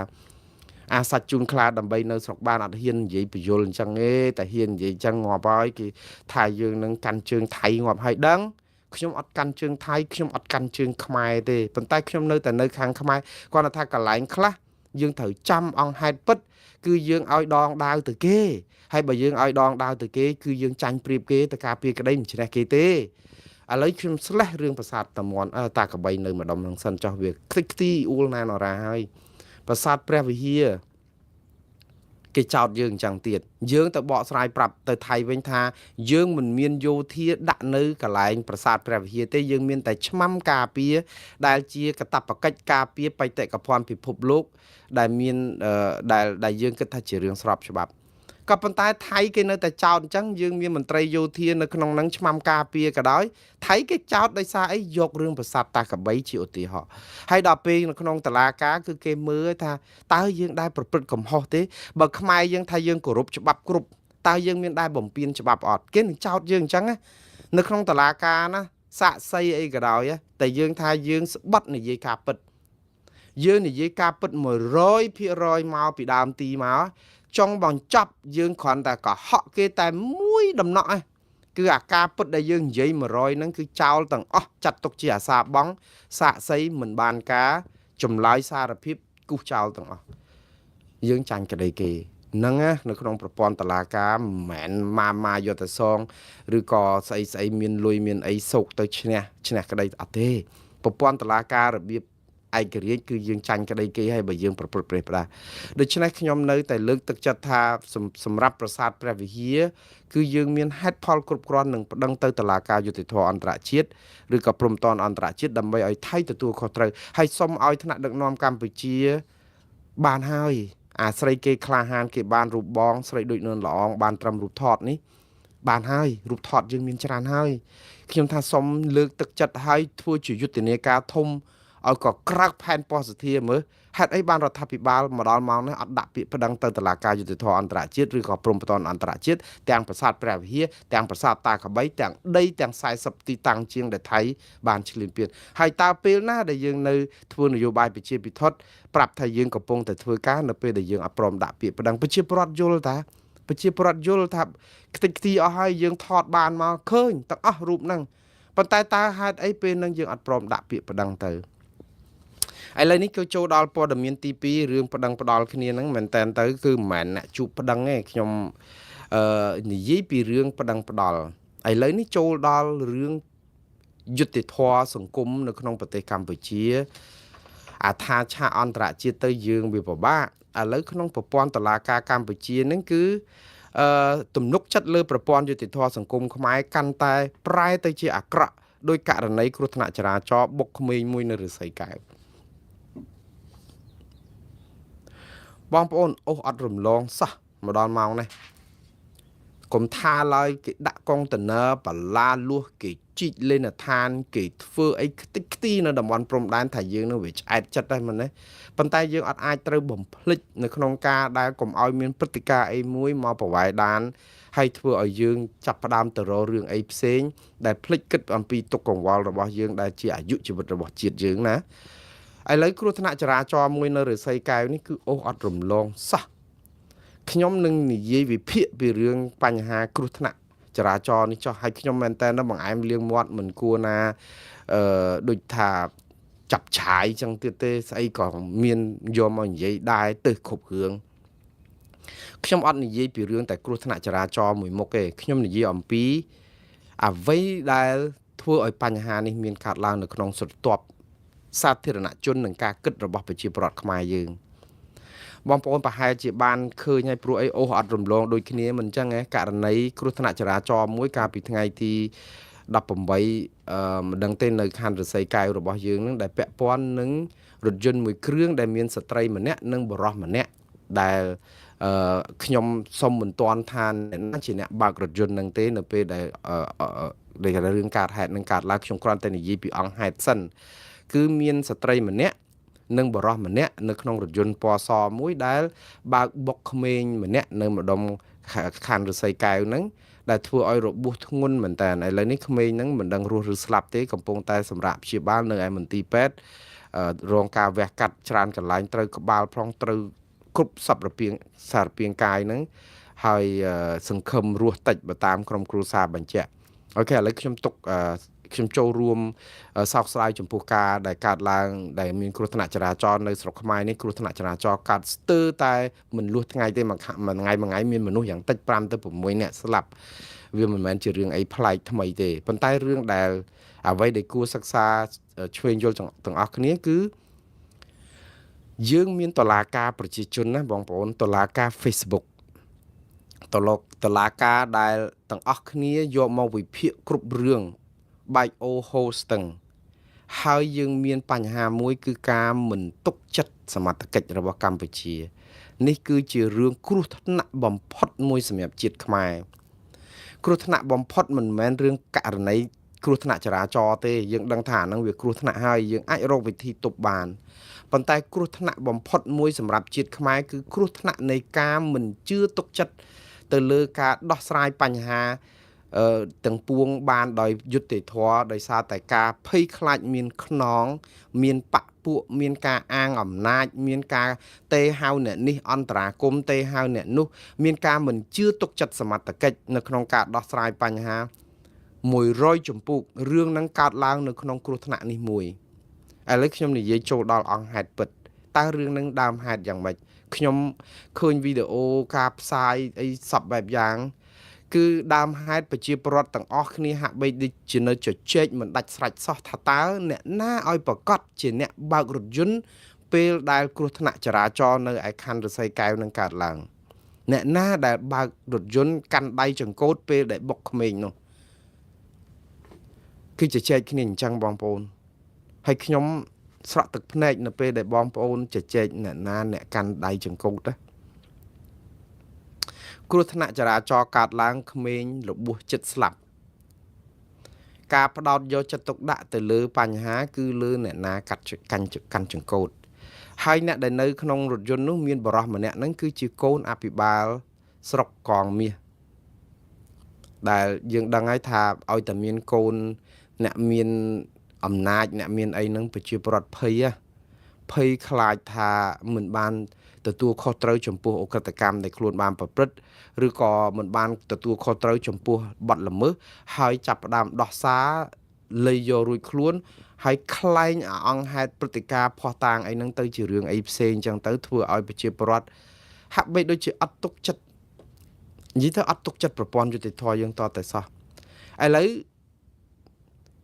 អាសាច់ជូនខ្លាដើម្បីនៅស្រុកបានអត់ហ៊ាននិយាយពយល់អញ្ចឹងទេតែហ៊ាននិយាយអញ្ចឹងងាប់ហើយគេថាយើងនឹងកាន់ជើងថៃងាប់ហើយដឹងខ្ញុំអត់កាន់ជើងថៃខ្ញុំអត់កាន់ជើងខ្មែរទេប៉ុន្តែខ្ញុំនៅតែនៅខាងខ្មែរគ្រាន់តែថាកន្លែងខ្លះយើងត្រូវចាំអង្គហេតុពិតគឺយើងឲ្យដងដាវទៅគេហើយបើយើងឲ្យដងដាវទៅគេគឺយើងចាញ់ព្រៀបគេទៅការពារក្តីមិនឈ្នះគេទេឥឡូវខ្ញុំស្លេះរឿងប្រាសាទតាមាន់តាក្របីនៅម្ដុំនឹងសិនចោះវាខ្ទេចខ្ទីអ៊ូលណានអរ៉ាហើយប្រាសាទព្រះវិហារគេចោទយើងអញ្ចឹងទៀតយើងទៅបកស្រាយប្រាប់ទៅថៃវិញថាយើងមិនមានយោធាដាក់នៅកន្លែងប្រាសាទព្រះវិហារទេយើងមានតែឆ្មាំការពារដែលជាកាតព្វកិច្ចការពារបេតិកភណ្ឌពិភពលោកដែលមានដែលយើងគិតថាជារឿងស្របច្បាប់ក៏ប៉ុន្តែថៃគេនៅតែចោទអញ្ចឹងយើងមានមន្ត្រីយោធានៅក្នុងនឹងឆ្មាំការពារក៏ដោយថៃគេចោទដោយសារអីយករឿងប្រាសាទតាក្របីជាឧទាហរណ៍ហើយដល់ពេលនៅក្នុងតុលាការគឺគេមើលថាតើយើងដែរប្រព្រឹត្តកំហុសទេបើខ្មែរយើងថាយើងគោរពច្បាប់គ្រប់តើយើងមានដែរបំពានច្បាប់អត់គេនឹងចោទយើងអញ្ចឹងណានៅក្នុងតុលាការណាសាក់សីអីក៏ដោយតែយើងថាយើងស្បត់និយាយការពិតយើងនិយាយការពិត100%មកពីដើមទីមកចង់បញ្ចប់យើងគ្រាន់តែកុហកគេតែមួយដំណក់ឯងគឺអាការពិតដែលយើងនិយាយ100ហ្នឹងគឺចោលទាំងអស់ចាត់ទុកជាអាសាបង់សាក់សីមិនបានការចម្លើយសារភាពគូសចោលទាំងអស់យើងចាញ់ក្តីគេហ្នឹងណានៅក្នុងប្រព័ន្ធតឡាការមិនមែនម៉ាម៉ាយកទៅសងឬក៏ស្អីស្អីមានលុយមានអីសោកទៅឈ្នះឈ្នះក្តីអត់ទេប្រព័ន្ធតឡាការរបៀបឯករាជ្យគឺយើងចាញ់ក្តីគេហើយបើយើងប្រព្រឹត្តប្រេះផ្ដាស់ដូច្នេះខ្ញុំនៅតែលើកទឹកចិត្តថាសម្រាប់ប្រាសាទព្រះវិហារគឺយើងមានហេតុផលគ្រប់គ្រាន់នឹងប្តឹងទៅតុលាការយុត្តិធម៌អន្តរជាតិឬក៏ព្រំប្រទានអន្តរជាតិដើម្បីឲ្យថៃទទួលខុសត្រូវហើយសូមឲ្យថ្នាក់ដឹកនាំកម្ពុជាបានហើយអាស្រីគេក្លាហានគេបានរូបបងស្រីដូចនួនល្អងបានត្រឹមរូបថតនេះបានហើយរូបថតយើងមានច្រើនហើយខ្ញុំថាសូមលើកទឹកចិត្តឲ្យធ្វើជាយុទ្ធនាការធំឲ្យក៏ក្រៅផែនពស្សធាមើលហេតុអីបានរដ្ឋាភិបាលមកដល់ម៉ោងនេះអត់ដាក់ពាក្យប្តឹងទៅតុលាការយុត្តិធម៌អន្តរជាតិឬក៏ព្រំប្រទានអន្តរជាតិទាំងប្រាសាទព្រះវិហារទាំងប្រាសាទតាក្របីទាំងដីទាំង40ទីតាំងជាងដែលថៃបានឈ្លានពានហើយតើពេលណាដែលយើងនៅធ្វើនយោបាយប្រជាពិធប្រាប់ថាយើងកំពុងតែធ្វើការនៅពេលដែលយើងអត់ព្រមដាក់ពាក្យប្តឹងប្រជាពលរដ្ឋយល់ថាប្រជាពលរដ្ឋយល់ថាខ្ទេចខ្ទីអស់ហើយយើងថតបានមកឃើញទាំងអស់រូបហ្នឹងប៉ុន្តែតើហេតុអីពេលហ្នឹងយើងអត់ព្រមដាក់ពាក្យប្តឹងទៅឥឡូវនេះគឺចូលដល់ព័ត៌មានទី2រឿងប្តឹងផ្ដាល់គ្នាហ្នឹងមែនតែនទៅគឺមិនមែនអ្នកជួបប្តឹងទេខ្ញុំនិយាយពីរឿងប្តឹងផ្ដាល់ឥឡូវនេះចូលដល់រឿងយុត្តិធម៌សង្គមនៅក្នុងប្រទេសកម្ពុជាអាថាឆាកអន្តរជាតិទៅយើងវាពិបាកឥឡូវក្នុងប្រព័ន្ធតុលាការកម្ពុជាហ្នឹងគឺទំនុកចិត្តលើប្រព័ន្ធយុត្តិធម៌សង្គមខ្មែរកាន់តែប្រែទៅជាអាក្រក់ដោយករណីគ្រោះថ្នាក់ចរាចរណ៍បុកក្មេងមួយនៅឫស្សីកែវបងប្អូនអូសអត់រំលងសោះមកដល់ម៉ោងនេះកុំថាឡើយគេដាក់កុងតឺន័របលាលួសគេជីកលេនដ្ឋានគេធ្វើអីខ្ទេចខ្ទីនៅតំបន់ព្រំដែនថាយើងនឹងវាឆ្អែតចិត្តដែរមែនទេប៉ុន្តែយើងអត់អាចត្រូវបំភ្លេចនៅក្នុងការដែលកុំឲ្យមានព្រឹត្តិការណ៍អីមួយមកប្រវាយដានហើយធ្វើឲ្យយើងចាប់ផ្ដើមទៅរករឿងអីផ្សេងដែលភ្លេចគិតអំពីទុក្ខកង្វល់របស់យើងដែលជាអាយុជីវិតរបស់ជាតិយើងណាឥឡូវគ្រោះថ្នាក់ចរាចរណ៍មួយនៅឫស្សីកែវនេះគឺអូសអត់រំលងសោះខ្ញុំនឹងនិយាយវិភាគពីរឿងបញ្ហាគ្រោះថ្នាក់ចរាចរណ៍នេះចោះឲ្យខ្ញុំមែនតើបង្អែមលាងមាត់មិនគួរណាដូចថាចាប់ឆាយចឹងទៀតទេស្អីក៏មានយកមកនិយាយដែរទៅគ្រប់រឿង ខ្ញុំអត់និយាយពីរឿងតែគ្រោះថ្នាក់ចរាចរណ៍មួយមុខទេខ្ញុំនិយាយអំពីអ្វីដែលធ្វើឲ្យបញ្ហានេះមានកើតឡើងនៅក្នុងស្រទាប់សាធារណជននិងការគិតរបស់ប្រជាពលរដ្ឋខ្មែរយើងបងប្អូនប្រហែលជាបានឃើញហើយព្រោះអីអូសអត់រំលងដូចគ្នាមិនអញ្ចឹងហ៎ករណីគ្រោះថ្នាក់ចរាចរណ៍មួយកាលពីថ្ងៃទី18មិនដឹងទេនៅខណ្ឌឫស្សីកែវរបស់យើងនឹងដែលពាក់ព័ន្ធនឹងរថយន្តមួយគ្រឿងដែលមានស្ត្រីម្នាក់និងបុរសម្នាក់ដែលខ្ញុំសុំមិនទាន់ថាអ្នកណាជាអ្នកបើករថយន្តនឹងទេនៅពេលដែលរឿងកើតហេតុនឹងកើតឡើងខ្ញុំគ្រាន់តែនិយាយពីអង្គហេតុសិនគឺមានស្ត្រីម្នាក់និងបុរសម្នាក់នៅក្នុងរថយន្តពណ៌សមួយដែលបើកបុកក្មេងម្នាក់នៅម្ដុំខណ្ឌឫស្សីកែវហ្នឹងដែលធ្វើឲ្យរបួសធ្ងន់មែនតើឥឡូវនេះក្មេងហ្នឹងមិនដឹងរស់ឬស្លាប់ទេកំពុងតែសម្រាកព្យាបាលនៅឯមន្ទីរពេទ្យរងការវះកាត់ច្រើនកន្លែងត្រូវក្បាលផងត្រូវគ្រប់សពរពាងសារពាង្គកាយហ្នឹងហើយសង្ឃឹមរស់តិចបើតាមក្រុមគ្រួសារបញ្ជាក់OK ឥឡូវខ្ញុំទុកខ្ញុំចូលរួមសោកស្ដាយចំពោះការដែលកើតឡើងដែលមានគ្រោះថ្នាក់ចរាចរណ៍នៅស្រុកខ្មែរនេះគ្រោះថ្នាក់ចរាចរណ៍កើតស្ទើរតែមិនលួសថ្ងៃទេមួយថ្ងៃមួយថ្ងៃមានមនុស្សយ៉ាងតិច5ទៅ6នាក់ស្លាប់វាមិនមែនជារឿងអីប្លែកថ្មីទេប៉ុន្តែរឿងដែលអ្វីដែលគួរសិក្សាឆ្វេងយល់ទាំងអស់គ្នាគឺយើងមានតឡាការប្រជាជនណាបងប្អូនតឡាការ Facebook តឡាការដែលទាំងអស់គ្នាយកមកវិភាគគ្រប់រឿងបែកអូហូស្ទឹងហើយយើងមានបញ្ហាមួយគឺការមិនទុកចិត្តសមត្ថកិច្ចរបស់កម្ពុជានេះគឺជារឿងគ្រោះថ្នាក់បំផុតមួយសម្រាប់ជាតិខ្មែរគ្រោះថ្នាក់បំផុតមិនមែនរឿងករណីគ្រោះថ្នាក់ចរាចរណ៍ទេយើងដឹងថាអាហ្នឹងវាគ្រោះថ្នាក់ហើយយើងអាចរកវិធីទប់បានប៉ុន្តែគ្រោះថ្នាក់បំផុតមួយសម្រាប់ជាតិខ្មែរគឺគ្រោះថ្នាក់នៃការមិនជឿទុកចិត្តទៅលើការដោះស្រាយបញ្ហាទាំងពួងបានដោយយុត្តិធម៌ដោយសារតែការភ័យខ្លាចមានខ្នងមានបពពួកមានការអាងអំណាចមានការទេហៅអ្នកនេះអន្តរាគមទេហៅអ្នកនោះមានការមិនជឿទុកចិត្តសមត្ថកិច្ចនៅក្នុងការដោះស្រាយបញ្ហា100ចំពុករឿងហ្នឹងកើតឡើងនៅក្នុងគ្រោះថ្នាក់នេះមួយឥឡូវខ្ញុំនិយាយចូលដល់អង្គហេតុពិតតើរឿងហ្នឹងដើមហេតុយ៉ាងម៉េចខ្ញុំឃើញវីដេអូការផ្សាយអីសពបែបយ៉ាងគឺដើមហេតុប្រជាពលរដ្ឋទាំងអស់គ្នាហាក់បីដូចជានៅជជែកមិនដាច់ស្រេចសោះថាតើអ្នកណាឲ្យប្រកាសជាអ្នកបើករថយន្តពេលដែលគ្រោះថ្នាក់ចរាចរណ៍នៅឯខណ្ឌឫស្សីកែវនឹងកើតឡើងអ្នកណាដែលបើករថយន្តកាន់ដៃចង្កូតពេលដែលបុកក្មេងនោះគឺជជែកគ្នាអញ្ចឹងបងប្អូនហើយខ្ញុំស្រក់ទឹកភ្នែកនៅពេលដែលបងប្អូនជជែកអ្នកណាអ្នកកាន់ដៃចង្កូតណាគ្រោះថ្នាក់ចរាចរណ៍កើតឡើងក្មេងរបួសចិត្តស្លាប់ការផ្ដោតយកចិត្តទុកដាក់ទៅលើបញ្ហាគឺលើអ្នកណាកាត់កាន់ចង្កូតហើយអ្នកដែលនៅក្នុងរថយន្តនោះមានបុរសម្នាក់ហ្នឹងគឺជាកូនអភិបាលស្រុកកងមាសដែលយើងដឹងហើយថាឲ្យតែមានកូនអ្នកមានអំណាចអ្នកមានអីហ្នឹងប្រជាពលរដ្ឋភ័យភ័យខ្លាចថាមិនបានទទួលខុសត្រូវចំពោះឧក្រិដ្ឋកម្មដែលខ្លួនបានប្រព្រឹត្តឬក៏មិនបានទទួលខុសត្រូវចំពោះបទល្មើសហើយចាប់ផ្ដើមដោះសារលៃយករួចខ្លួនហើយក្លែងអង្គហេតុព្រឹត្តិការណ៍ភស្តុតាងអីហ្នឹងទៅជារឿងអីផ្សេងអញ្ចឹងទៅធ្វើឲ្យប្រជាពលរដ្ឋហាក់បីដូចជាអត់ទុកចិត្តនិយាយទៅអត់ទុកចិត្តប្រព័ន្ធយុត្តិធម៌យើងតតែសោះឥឡូវ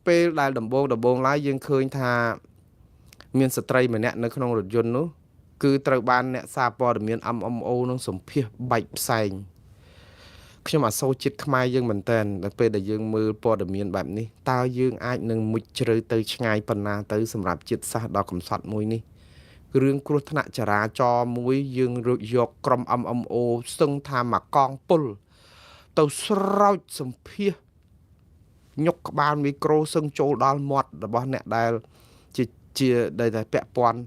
ពេលដែលដំបូងឡើយយើងឃើញថាមានស្ត្រីម្នាក់នៅក្នុងរថយន្តនោះគឺត្រូវបានអ្នកសារព័ត៌មាន MMO នឹងសម្ភាសបែកផ្សែងខ្ញុំអសូរចិត្តខ្មែរយើងមែនតើដល់ពេលដែលយើងមើលព័ត៌មានបែបនេះតើយើងអាចនឹងមុជជ្រៅទៅឆ្ងាយប៉ុណ្ណាទៅសម្រាប់ជាតិសាសន៍ដ៏កំសត់មួយនេះរឿងគ្រោះថ្នាក់ចរាចរណ៍មួយយើងយកក្រុម MMO ស្ទឹងថាមកកងពុលទៅស្រោចសម្ភាសញុកក្បាលមីក្រូសឹងចូលដល់មាត់របស់អ្នកដែលជាដែលតែពាក់ព័ន្ធ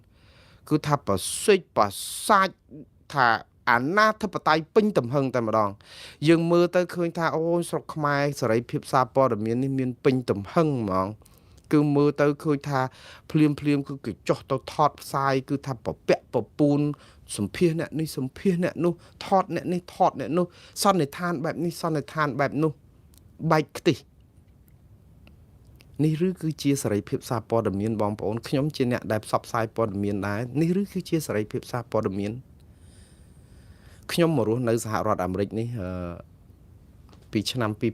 គឺថាប្រសិទ្ធប្រសាចថាអាណាធិបតេយ្យពេញទំហឹងតែម្ដងយើងមើលទៅឃើញថាអូយស្រុកខ្មែរសេរីភាពសារព័ត៌មាននេះមានពេញទំហឹងហ្មងគឺមើលទៅឃើញថាភ្លាមភ្លាមគឺគេចុះទៅថតផ្សាយគឺថាពពាក់ពពូនសម្ភាសអ្នកនេះសម្ភាសអ្នកនោះថតអ្នកនេះថតអ្នកនោះសន្និដ្ឋានបែបនេះសន្និដ្ឋានបែបនោះបែកខ្ទិះនេះឬគឺជាសេរីភាពសារព័ត៌មានបងប្អូនខ្ញុំជាអ្នកដែលផ្សព្វផ្សាយព័ត៌មានដែរនេះឬគឺជាសេរីភាពសារព័ត៌មាន ខ្ញុំមករស់នៅសហរដ្ឋអាមេរិកនេះអឺពីឆ្នាំ2014ឥ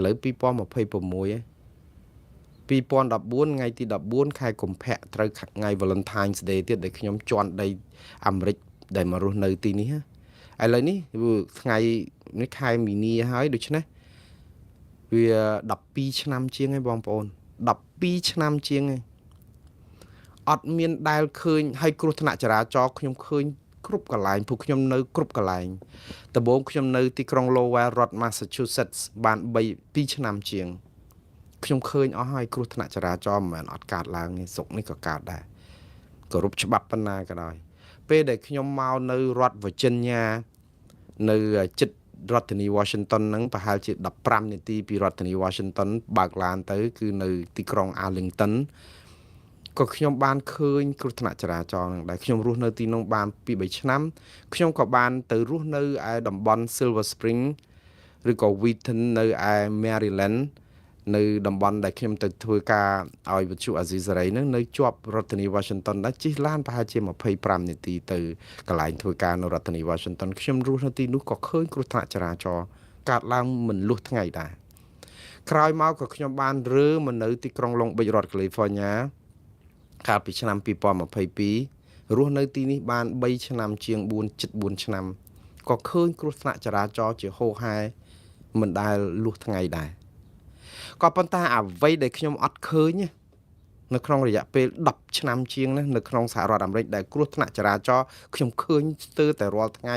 ឡូវ2026ឯង2014ថ្ងៃទី14ខែកុម្ភៈត្រូវថ្ងៃ Valentine's Day ទៀតដែលខ្ញុំជន់ដីអាមេរិកដែលមករស់នៅទីនេះឥឡូវនេះវាថ្ងៃនេះខែមីនាហើយដូច្នេះវា12ឆ្នាំជាងហើយបងប្អូន12ឆ្នាំជាងហើយអត់មានដែលឃើញឲ្យគ្រោះថ្នាក់ចរាចរណ៍ខ្ញុំឃើញគ្រប់កន្លែងពួកខ្ញុំនៅគ្រប់កន្លែងដំបូងខ្ញុំនៅទីក្រុង Lowell រដ្ឋ Massachusetts បាន3 2ឆ្នាំជាងខ្ញុំឃើញអស់ហើយគ្រោះថ្នាក់ចរាចរណ៍មិនមែនអត់កើតឡើងទេស្រុកនេះក៏កើតដែរគោរពច្បាប់ប៉ុណ្ណាក៏ដោយពេលដែលខ្ញុំមកនៅរដ្ឋ Virginia នៅជិតរដ្ឋធានី Washington ហ្នឹងប្រហែលជា15នាទីពីរដ្ឋធានី Washington បើកឡានទៅ គឺនៅទីក្រុង Arlington ក៏ខ្ញុំបានឃើញគ្រោះថ្នាក់ចរាចរណ៍ហ្នឹងដែរខ្ញុំរស់នៅទីនោះបាន2 3ឆ្នាំខ្ញុំក៏បានទៅរស់នៅឯតំបន់ Silver Spring ឬក៏ Wheaton នៅឯ Maryland នៅតំបន់ដែលខ្ញុំទៅធ្វើការឲ្យវិទ្យុអាស៊ីសេរីហ្នឹងនៅជាប់រដ្ឋធានី Washington ដែរជិះឡានប្រហែលជា25នាទីទៅកន្លែងធ្វើការនៅរដ្ឋធានី Washington ខ្ញុំរស់នៅទីនោះក៏ឃើញគ្រោះថ្នាក់ចរាចរណ៍កើតឡើងមិនលួសថ្ងៃដែរក្រោយមកក៏ខ្ញុំបានរើមកនៅទីក្រុង Long Beach រដ្ឋ California កាលពីឆ្នាំ2022រស់នៅទីនេះបាន3ឆ្នាំជាង4ជិត4ឆ្នាំក៏ឃើញគ្រោះថ្នាក់ចរាចរណ៍ជាហូរហែមិនដែលលួសថ្ងៃដែរក៏ប៉ុន្តែអ្វីដែលខ្ញុំអត់ឃើញនៅក្នុងរយៈពេល10ឆ្នាំជាងណានៅក្នុងសហរដ្ឋអាមេរិកដែលគ្រោះថ្នាក់ចរាចរណ៍ខ្ញុំឃើញស្ទើរតែរាល់ថ្ងៃ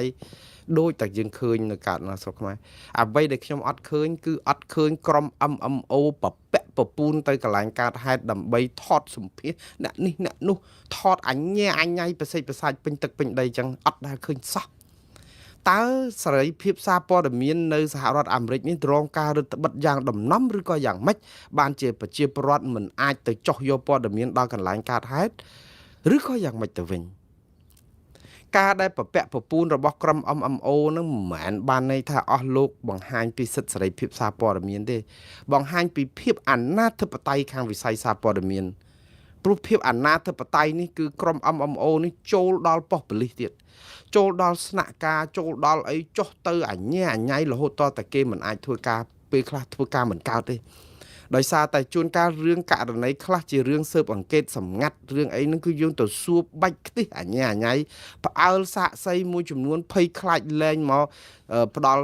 ដូចតែយើងឃើញនៅកើតនៅស្រុកខ្មែរអ្វីដែលខ្ញុំអត់ឃើញគឺអត់ឃើញក្រុម MMO ពពាក់ពពូនទៅកន្លែងកើតហេតុដើម្បីថតសម្ភាសអ្នកនេះអ្នកនោះថតអញ្ញាអញ្ញៃប្រសិទ្ធប្រសាច់ពេញទឹកពេញដីចឹងអត់ដែលឃើញសោះតើសេរីភាពសារព័ត៌មាននៅសហរដ្ឋអាមេរិកនេះរងការរឹតបន្តឹងយ៉ាងដំណំឬក៏យ៉ាងម៉េចបានជាប្រជាពលរដ្ឋមិនអាចទៅចោះយកព័ត៌មានដល់កន្លែងកើតហេតុឬក៏យ៉ាងម៉េចទៅវិញការដែលពពាក់ពពូនរបស់ក្រុម MMO នឹងមិនមែនបានន័យថាអស់លោកបង្ហាញពីសិទ្ធិសេរីភាពសារព័ត៌មានទេបង្ហាញពីភាពអនាធិបតេយ្យខាងវិស័យសារព័ត៌មានព្រោះភាពអនាធិបតេយ្យនេះគឺក្រុម MMO នេះចូលដល់ប៉ុស្តិ៍ប៉ូលីសទៀតចូលដល់ស្នាក់ការចូលដល់អីចុះទៅអញ្ញាអញ្ញៃរហូតតតែគេមិនអាចធ្វើការពេលខ្លះធ្វើការមិនកើតទេដោយសារតែជួនកាលរឿងករណីខ្លះជារឿងស៊ើបអង្កេតសម្ងាត់រឿងអីហ្នឹងគឺយើងទៅសួរបាច់ខ្ទិះអញ្ញាអញ្ញៃផ្អើលសាកសីមួយចំនួនភ័យខ្លាចលែងមកផ្ដល់